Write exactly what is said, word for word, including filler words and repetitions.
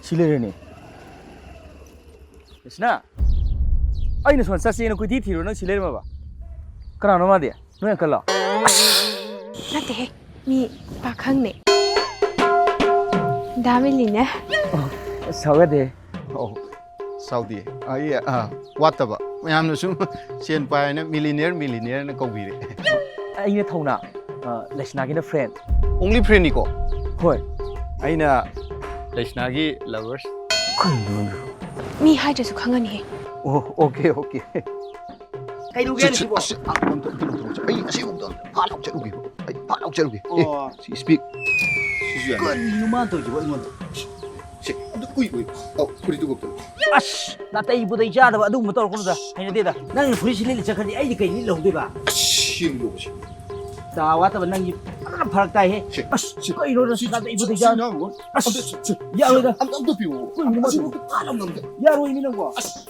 ꯁꯤ ꯂꯩꯔꯦꯅꯦ꯫ ꯂꯩꯁꯅꯥ, ꯑꯩꯅ ꯁꯣꯝꯗ ꯆꯠꯁꯦꯅ ꯀꯣꯏꯊꯤ ꯊꯤꯔꯨꯔ ꯅꯪ ꯁꯤ ꯂꯩꯔꯝꯃꯕ? ꯀꯅꯥꯅꯣ ꯃꯥꯗꯤ? ꯅꯣꯏ ꯑꯪꯀꯜꯂꯣ? ꯅꯠꯇꯦꯍꯦ, ꯃꯤ ꯄꯥꯈꯪꯅꯦ꯫ ꯗꯥ ꯃꯤꯂꯤꯅꯦ꯫ ꯁꯥꯎ ꯌꯥꯗꯦ꯫ ꯑꯧ, ꯁꯥꯎꯗꯦ꯫ ꯑꯩ, ꯑ, ꯋꯥꯠꯇꯕ꯫ ꯃꯌꯥꯝꯅ ꯁꯨꯝ ꯁꯦꯟ ꯄꯥꯏꯅ ꯃꯤꯂꯤꯅꯤꯌꯔ, ꯃꯤꯂꯤꯅꯤꯌꯔꯅ ꯀꯧꯕꯤꯔꯦ꯫ ꯑꯩꯅ ꯊꯧꯅꯥ, ꯑ, ꯂꯩꯁꯅꯥꯒꯤꯅ ꯐ꯭ꯔꯦꯟ꯫ ꯑꯣꯡꯂꯤ ꯐ꯭ꯔꯦꯟꯅꯤꯀꯣ? ꯍꯣꯏ꯫ ꯑꯩꯅ ꯂꯩꯁꯅꯥꯒꯤ ꯂꯚꯔꯁ꯫ ꯀꯩꯅꯣ? ꯃꯤ ꯍꯥꯏꯗ꯭ꯔꯁꯨ ꯈꯪꯉꯅꯤꯍꯦ꯫ ꯑꯣ, ꯑꯣꯀꯦ, ꯑꯣꯀꯦ꯫ ꯀꯩꯗꯧꯒꯦ ꯁꯤ, ꯁꯤ, ꯍꯥꯏꯅꯣ ꯁꯤꯕꯣ? ꯑꯁ, ꯑ, ꯑꯝꯇ, ꯑꯝꯇ, ꯑꯝꯇ, ꯑꯝꯇ, ꯑꯩ ꯑꯁꯤ ꯑꯃꯨꯛꯇ ꯑꯝꯇ ꯐꯥꯠ ꯂꯥꯎ ꯆꯠꯂꯨꯒꯦꯕ꯫ ꯑꯩ ꯐꯥꯠ ꯂꯥꯎ ꯆꯠꯂꯨꯒꯦ꯫ ꯑꯦ, ꯑꯣ꯫ ꯁꯤ speak꯫ ꯁꯤꯁꯨ ꯌꯥꯅꯤ꯫ ꯀꯔꯤꯅꯣ ꯃꯥꯅ ꯇꯧꯔꯤꯁꯤꯕꯣ ꯑꯩꯉꯣꯟꯗ? ꯁꯦ, ꯑꯝꯇ ꯎꯏ, ꯎꯏ꯫ ꯑꯧ, ꯐꯨꯔꯤꯠꯇꯨ ꯀꯨꯞꯇ꯫ ꯑꯁ, ꯅꯥꯇꯩ ꯄꯨꯇꯩ ꯆꯥꯗꯕ ꯑꯗꯨꯒꯨꯝꯕ ꯇꯧꯔꯛꯀꯅꯨꯗ꯫ ꯍꯩꯅꯗꯦꯗ꯫ ꯅꯪꯅ ꯐꯨꯔꯤꯠꯁꯤ ꯂꯤꯠꯂ ꯆꯠꯈ꯭ꯔꯗꯤ ꯑꯩꯗꯤ ꯀꯩ ꯂꯤꯠꯂ ꯍꯧꯗꯣꯏꯕ? ꯑꯁ, ꯁꯤ ꯂꯤꯠꯂꯣꯕ ꯁꯤ꯫ ꯗꯥ ꯋꯥꯠꯇꯕ ꯅꯪꯒꯤ ꯐꯖꯅ ꯐꯔꯛ ꯇꯥꯏꯍꯦ꯫ ꯁꯦ, ꯑꯁ, ꯁꯤ, ꯀꯩꯅꯣꯗ ꯁꯤ ꯅꯥꯇꯩ ꯄꯨꯇꯩ ꯁꯤ ꯆꯥ-, ꯌꯥꯎꯔꯝꯃꯣ꯫ ꯑꯁ, ꯑꯝꯇ ꯁꯤ, ꯁꯤ, ꯌꯥꯔꯣꯏꯗ꯫ ꯑꯝꯇ, ꯑꯝꯇ ꯄꯤꯌꯣ꯫ ꯀꯩꯅꯣ ꯑꯁꯤꯕꯨ ꯃꯥꯁꯤꯕꯨ? ꯐꯥꯠ ꯂꯥꯎ ꯉꯝꯗꯦ꯫ ꯌꯥꯔꯣꯏꯃꯤ ꯅꯪꯕꯣ꯫ ꯑꯁ꯫